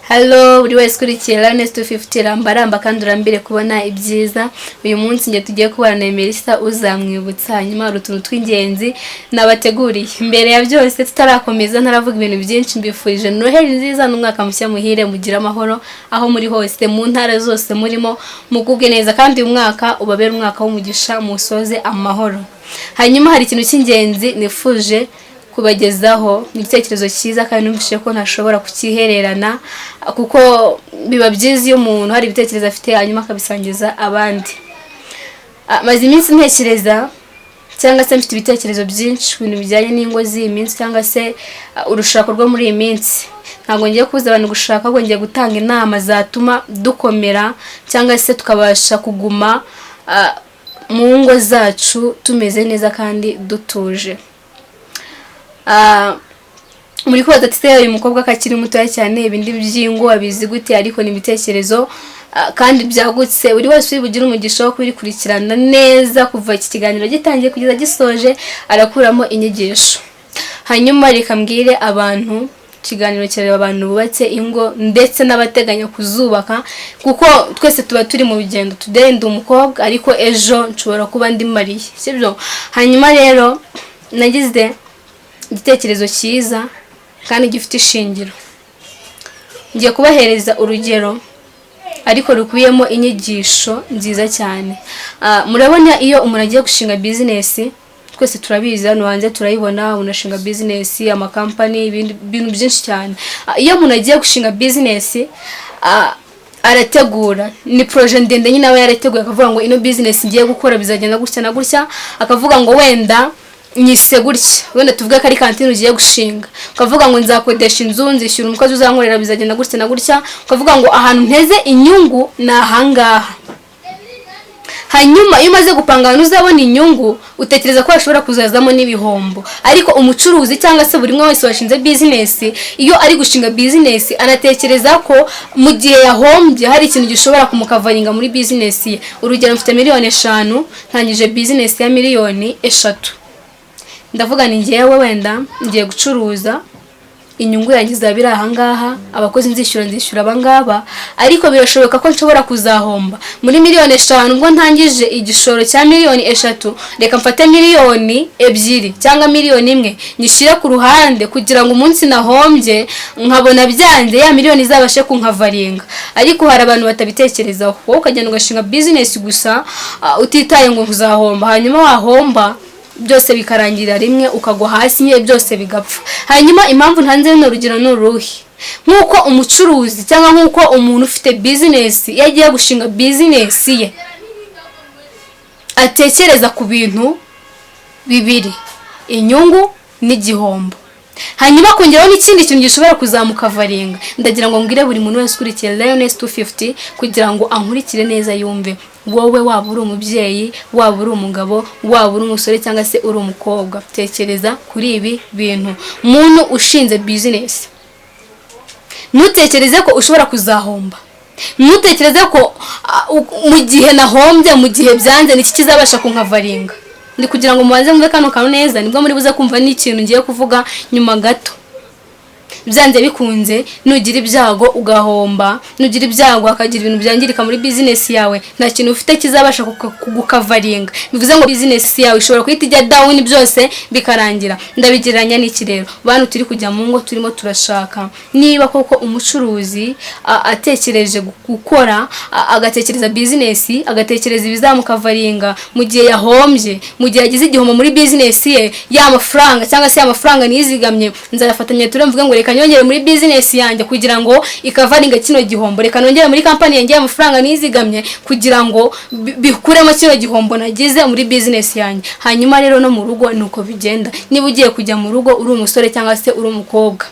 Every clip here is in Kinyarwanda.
Hello buri wese ukurikiye Lioness 250, ramba ramba kandi urambire kubona ibyiza. Uyu munsi njye tugiye kubana na Melissa uzamwibutsa, hanyuma hari utuntu tw'ingenzi nabateguriye. Mbere ya byose, tutarakomeza, ntaravuga ibintu byinshi, mbifurije Noheli nziza n'umwaka mushya muhire. Mugire amahoro aho muri hose, mu ntara zose murimo, mugubwe neza kandi uyu mwaka ubabere umwaka w'umugisha, musoze amahoro. Hanyuma hari ikintu cy'ingenzi nifuje kubagezaho, ni igitekerezo cyiza kandi numvise ko ntashobora kukihererana, kuko biba byiza iyo umuntu hari ibitekerezo afite hanyuma akabisangiza abandi. Maze iminsi ntekereza cyangwa se mfite ibitekerezo byinshi ku bintu bijyanye n'ingo z'iyi minsi cyangwa se urushako rwo muri iyi minsi. Ntabwo ngiye kubuza abantu gushaka, ahubwo ngiye gutanga inama zatuma dukomera cyangwa se tukabasha kuguma mu ngo zacu tumeze neza kandi dutuje. Muri kubaza ati: "Se uyu mukobwa ko akiri mutoya cyane, ibindi by'ingo abizi gute?" Ariko ni ibitekerezo kandi byagutse. Buri wese uri bugire umugisha wo kubikurikirana neza kuva iki kiganiro gitangiye kugeza gisoje arakuramo inyigisho. Hanyuma reka mbwire abantu, ikiganiro kireba abantu bubatse ingo ndetse n'abateganya kuzubaka, kuko twese tuba turi mu rugendo. Today ndi umukobwa, ariko ejo nshobora kuba ndi mariye, sibyo? Hanyuma rero nagize igitekerezo cyiza kandi gifite ishingiro. Ngiye kubahereza urugero ariko rukubiyemo inyigisho nziza cyane. Murabona iyo umuntu agiye gushinga business, twese turabizi, hano hanze turayibona, umuntu ashinga business, amakampani, ibindi bintu byinshi cyane. Iyo umuntu agiye gushinga business, arategura, ni projet ndende nyine aba yarateguye, akavuga ngo ino business ngiye gukora bizagenda gutya na gutya, akavuga ngo wenda nyise gutya, wenda tuvuge ko ari kantine ugiye gushinga, ukavuga ngo nzakodesha inzu, nzishyura umukozi uzankorera, bizagenda gutya na gutya, ukavuga ngo ahantu nteze inyungu ni ahangaha. Hanyuma iyo umaze gupanga ahantu uzabona inyungu, utekereza ko hashobora kuzazamo n'ibihombo. Ariko umucuruzi cyangwa se buri umwe wese washinze business, iyo ari gushinga business anatekereza ko mu gihe yahombye hari ikintu gishobora kumucoveringa muri business ye. Urugero, mfite miliyoni 5, ntangije business ya miliyoni 3, ndavuga ni ngewe wenda ngiye gucuruza, inyungu yanjye izaba iri ahangaha, abakozi nzishyura, nzishyura abangaba, ariko birashoboka ko nshobora kuzahomba muri miliyoni 5. Ubwo ntangije igishoro cya miliyoni 3, reka mfate miliyoni 2 cyangwa miliyoni 1 nyishyire ku ruhande kugira ngo umunsi nahombye nkabona byanze, ya miliyoni izabashe kuncoveringa. Ariko hari abantu batabitekerezaho. Wowe ukagenda ugashinga business gusa, utitaye ngo uzahomba, hanyuma wahomba byose bikarangirira rimwe, ukagwa hasi nyine byose bigapfa. Hanyuma impamvu ntanze runo rugero ni uruhe? Nk'uko umucuruzi cyangwa nk'uko umuntu ufite business iyo agiye gushinga business ye atekereza ku bintu bibiri, inyungu n'igihombo, hanyuma akongeraho n'ikindi kintu gishobora kuzamucoveringa. Ndagira ngo mbwire buri muntu wese ukurikiye Lioness 250 kugira ngo ankurikire neza yumve. Wowe waba uri umubyeyi, waba uri umugabo, waba uri umusore cyangwa se uri umukobwa, tekereza kuri ibi bintu. Muntu ushinze business, ntutekereze ko ushobora kuzahomba, ntutekereze ko mu gihe nahombye, mu gihe byanze, niki kizabasha kuncoveringa. Ndi kugira ngo mubanze mwumve kano kantu neza, nibwo muri buze kumva n'ikintu ngiye kuvuga nyuma gato. Byanze bikunze, nugira ibyago ugahomba, nugira ibyago hakagira ibintu byangirika muri business yawe, nta kintu ufite kizabasha kugucoveringa. Bivuze ngo business yawe ishobora guhita ijya down, byose bikarangira. Ndabigereranya n'iki rero? Bantu turi kujya mu ngo, turimo turashaka, niba koko umucuruzi atekereje gukora, agatekereza business, agatekereza ibizamucoveringa mu gihe yahombye, mu gihe yagize igihombo muri business ye, ya mafaranga cyangwa se ya mafaranga nizigamye nzayafatanya, ture mvuge ngo reka nyongere muri business yanjye kugira ngo icoveringa kino gihombo, reka nongere muri kampani yanjye amafaranga nizigamye kugira ngo bikuremo kino gihombo nagize muri business yanjye. Hanyuma rero no mu rugo ni uko bigenda. Niba ugiye kujya mu rugo, uri umusore cyangwa se uri umukobwa,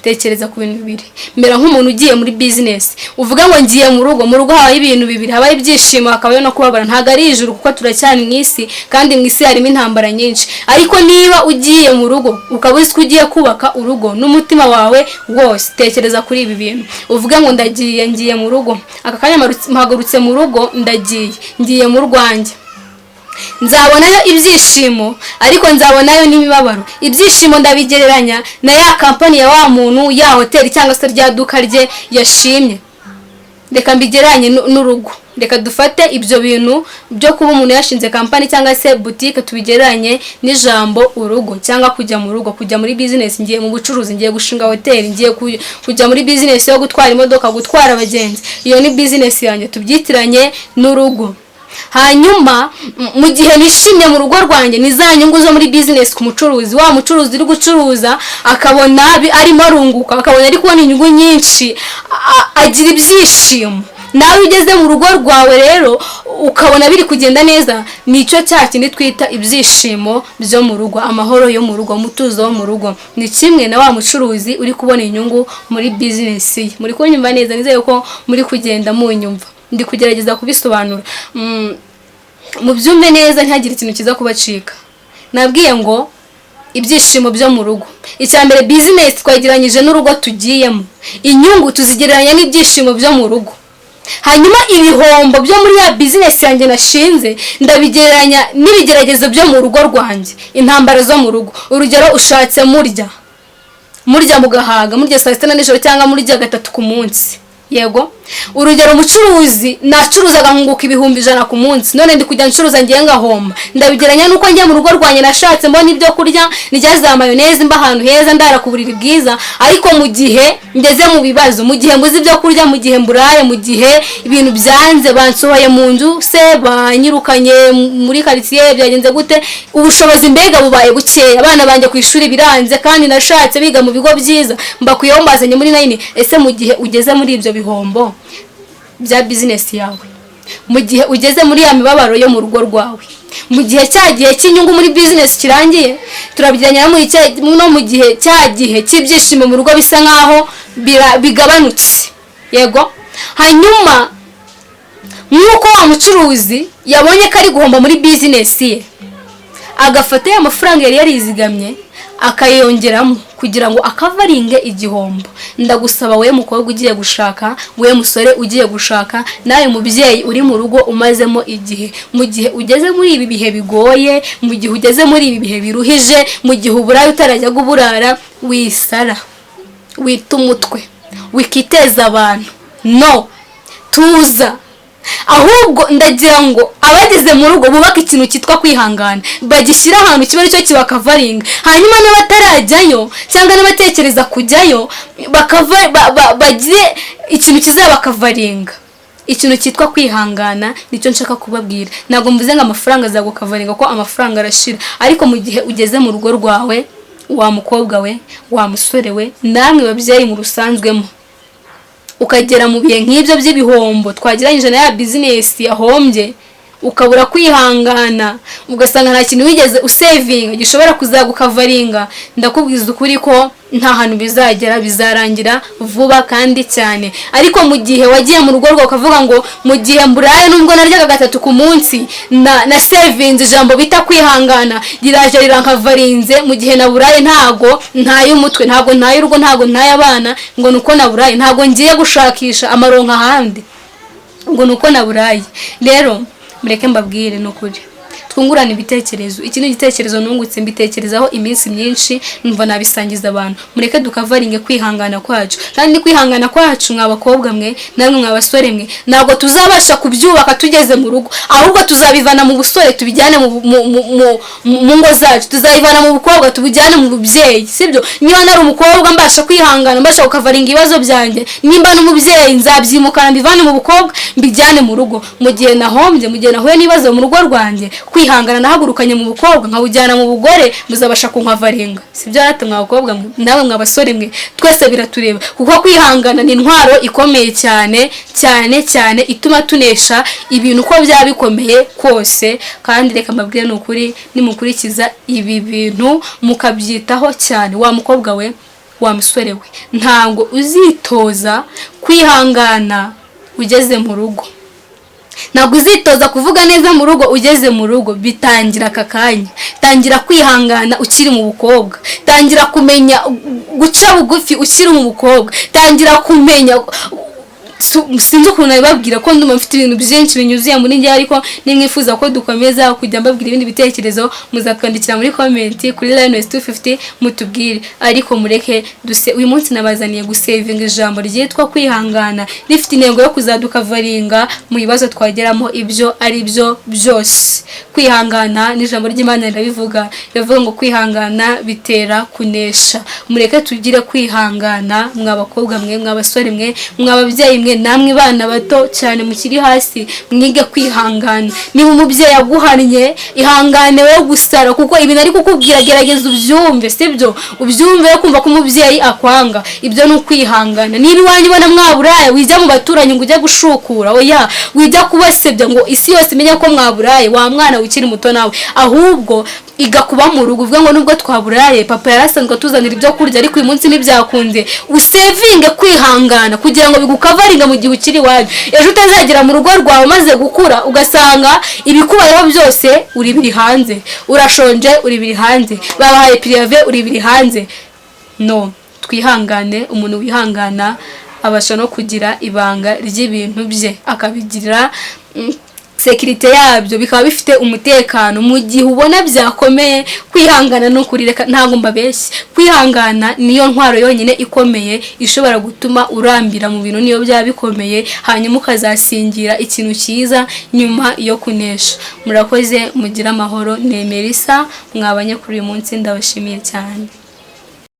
tekereza ku bintu bibiri. Mera nk'umuntu ugiye muri business, uvuga ngo ngiye mu rugo. Mu rugo habaho ibintu bibiri: habaho ibyishimo, hakabaho no kubabara. Ntabwo ari ijuru, kuko turacyari mu isi kandi mu isi harimo intambara nyinshi. Ariko niba ugiye mu rugo, ukaba uzi ko ugiye kubaka urugo n'umutima wawe wose, tekereza kuri ibi bintu, uvuge ngo ndagiye, ngiye mu rugo, aka kanya mpagurutse mu rugo, ndagiye, ngiye mu rwanjye. Nzabonayo ibyishimo, ariko nzabonayo n'imibabaro. Ibyishimo ndabigereranya na ya kampani ya wa muntu, ya hoteli cyangwa se rya duka rye yashimye. Reka mbigereranye n'urugo. Reka dufate ibyo bintu byo kuba umuntu yashinze kampani cyangwa se butike, tubigereranye n'ijambo urugo cyangwa kujya mu rugo, kujya muri bizinesi. Ngiye mu bucuruzi, ngiye gushinga hoteli, ngiye kujya muri bizinesi yo gutwara imodoka, gutwara abagenzi. Iyo ni bizinesi yanjye, tubyitiranye n'urugo. Hanyuma mu gihe nishimye mu rugo rwanjye, ni za nyungu zo muri bizinesi ku mucuruzi. Wa mucuruzi uri gucuruza akabona arimo arunguka, akabona ari kubona inyungu nyinshi, agira ibyishimo. Nawe ugeze mu rugo rwawe rero ukabona biri kugenda neza, nicyo cya kindi twita ibyishimo byo mu rugo, amahoro yo mu rugo, umutuzo wo mu rugo. Ni kimwe na wa mucuruzi uri kubona inyungu muri bizinesi ye. Muri kunyumva neza? Nizeye ko muri kugenda munyumva, ndi kugerageza kubisobanura. Mubyumve neza, ntihagire ikintu kiza kubacika. Nabwiye ngo ibyishimo byo mu rugo, icya mbere, bizinesi twegeranyije n'urugo tugiyemo, inyungu tuzigereranya n'ibyishimo byo mu rugo. Hanyuma ibihombo byo muri ya bizinesi yanjye nashinze ndabigereranya n'ibigeragezo byo mu rugo rwanjye, intambara zo mu rugo. Urugero, ushatse murya, murya mugahaga, murya saa sita na nijoro cyangwa murya gatatu ku munsi. Yego, urugero, umucuruzi nacuruzaga nkunguka 100,000 ku munsi, none ndi kujya ncuruza ngiye ngahomba. Ndabigeranya nuko njye mu rugo rwanjye nashatse mbona ibyo kurya, ndya za mayoneze, mba ahantu heza, ndara ku buriri bwiza. Ariko mu gihe ngeze mu bibazo, mu gihe mbuze ibyo kurya, mu gihe mburaye, mu gihe ibintu byanze, bansohoye mu nzu se, banyirukanye muri karitsiye, byagenze gute, ubushobozi mbega bubaye bukeya, abana banjye ku ishuri biranze kandi nashatse biga mu bigo byiza, mbakuyeho mbazanye muri nine. Ese mu gihe ugeze muri ibyo bihombo bya bizinesi yawe, mu gihe ugeze muri ya mibabaro yo mu rugo rwawe, mu gihe cya gihe cy'inyungu muri bizinesi kirangiye, turabigeranya no mu gihe cya gihe cy'ibyishimo mu rugo bisa nkaho bigabanutse. Yego, hanyuma nk'uko wa mucuruzi yabonye ko ari guhomba muri bizinesi ye, agafata ya mafaranga yari yarizigamye akayongeramo kugira ngo akavaringe igihombo, ndagusaba wowe mukobwa ugiye gushaka, wowe musore ugiye gushaka, nawe mubyeyi uri mu rugo umazemo igihe, mu gihe ugeze muri ibi bihe bigoye, mu gihe ugeze muri ibi bihe biruhije, mu gihe uburaye utarajyaga uburara, wisara, wita umutwe, wikiteza abantu, no tuza. Ahubwo ndagira ngo abageze mu rugo bubake ikintu cyitwa kwihangana, bagishyira ahantu kiba aricyo kibakavaringa. Hanyuma n'abatarajyayo cyangwa n'abatekereza kujyayo bakava bagire ikintu kizabakavaringa, ikintu cyitwa kwihangana. Nicyo nshaka kubabwira. Ntabwo mvuze ngo amafaranga azagukavaringa, ko amafaranga arashira. Ariko mu gihe ugeze mu rugo rwawe, wa mukobwa we, wa musore we, namwe babyeyi mu rusanzwemo, ukagera mu bihe nk'ibyo by'ibihombo twagereranyije na ya bizinesi yahombye, ukabura kwihangana, ugasanga nta kintu wigeze usevinga gishobora kuzagukavaringa, ndakubwiza ukuri ko nta hantu bizagera, bizarangira vuba kandi cyane. Ariko mu gihe wagiye mu rugo rwawe ukavuga ngo mu gihe mburaye, nubwo naryaga gatatu ku munsi, na sevinze ijambo bita kwihangana, riraje rirankavarinze. Mu gihe naburaye, ntago ntaye umutwe, ntago ntaye urugo, ntago ntaye abana ngo nuko naburaye, ntago ngiye gushakisha amaronko ahandi ngo nuko naburaye. Rero mureke mbabwire, ni ukuri twungurana ibitekerezo. Iki ni igitekerezo nungutse, mbitekerezaho iminsi myinshi, numva nabisangiza abantu. Mureke dukavaringe kwihangana kwacu. Kandi kwihangana kwacu, mwa bakobwa mwe, namwe mwa basore mwe, ntabwo tuzabasha kubyubaka tugeze mu rugo, ahubwo tuzabivana mu busore tubijyane mu ngo zacu, tuzabivana mu bukobwa tubijyane mu bubyeyi. Sibyo? Niba nari umukobwa mbasha kwihangana, mbasha gukavaringa ibibazo byanjye, nimba n'umubyeyi nzabyimukana, mbivane mu bukobwa mbijyane mu rugo. Mu gihe nahombye, mu gihe nahuye n'ibibazo mu rugo rwanjye, kwihangana nahagurukanye mu bukobwa nkawujyana mu bugore muzabasha kunkavaringa. Sibyo rata, mwa bakobwa mwe, nawe mwa basore mwe, twese biratureba, kuko kwihangana ni intwaro ikomeye cyane cyane cyane ituma tunesha ibintu uko byaba bikomeye kose. Kandi reka mbabwire, ni ukuri, nimukurikiza ibi bintu mukabyitaho cyane, wa mukobwa we, wa musore we, ntabwo uzitoza kwihangana ugeze mu rugo, ntabwo uzitoza kuvuga neza mu rugo ugeze mu rugo. Bitangira aka kanya. Tangira kwihangana ukiri mu bukobwa, tangira kumenya guca bugufi ukiri mu bukobwa, tangira kumenya Sinzi ukuntu nabibabwira, ko ndumva mfite ibintu byinshi binyuzuye muri njye. Ariko nimwifuza ko dukomeza kujya mbabwira ibindi bitekerezo, muzatwandikira muri comment kuri Lioness 250, mutubwire. Ariko mureke duse, uyu munsi nabazaniye gusevinga ijambo ryitwa kwihangana, rifite intego yo kuzaducoveringa mu bibazo twageramo ibyo ari byo byose. Kwihangana, n'ijambo ry'Imana rirabivuga, riravuga ngo kwihangana bitera kunesha. Mureke tugire kwihangana, mwa bakobwa mwe, mwa basore mwe, mwa babyeyi mwe, namwe bana bato cyane mukiri hasi, mwige kwihangana. Niba umubyeyi aguhannye, ihangane wowe gusara, kuko ibintu ari kukubwira, gerageza ubyumve, sibyo? Ubyumve yo kumva ko umubyeyi akwanga, ibyo ni ukwihangana. Niba iwanyu ubona mwaburaye, wijya mu baturanyi ngo ujye gushukura, oya, wijya kubasebya ngo isi yose imenye ko mwaburaye, wa mwana ukiri muto nawe. Ahubwo iga kuba mu rugo, uvuga ngo nubwo twaburaye, papa yarasanzwe atuzanira ibyo kurya, ariko uyu munsi ntibyakunze. Usevinge kwihangana kugira ngo bigucoveringa mu gihe ukiri iwanyu, ejo utazagera mu rugo rwawe umaze gukura, ugasanga ibikubayeho byose uri biri hanze, urashonje uri biri hanze, babahaye préavis uri biri hanze. No twihangane. Umuntu wihangana abasha no kugira ibanga ry'ibintu bye, akabigira sécurité yabyo, bikaba bifite umutekano mu gihe ubona byakomeye. Kwihangana ni ukuri, reka ntabwo mbabeshye, kwihangana niyo ntwaro yonyine ikomeye ishobora gutuma urambira mu bintu niyo byaba bikomeye, hanyuma ukazasingira ikintu cyiza nyuma yo kunesha. Murakoze, mugire amahoro. Ni Emerisa mwabanye kuri uyu munsi, ndabashimiye cyane.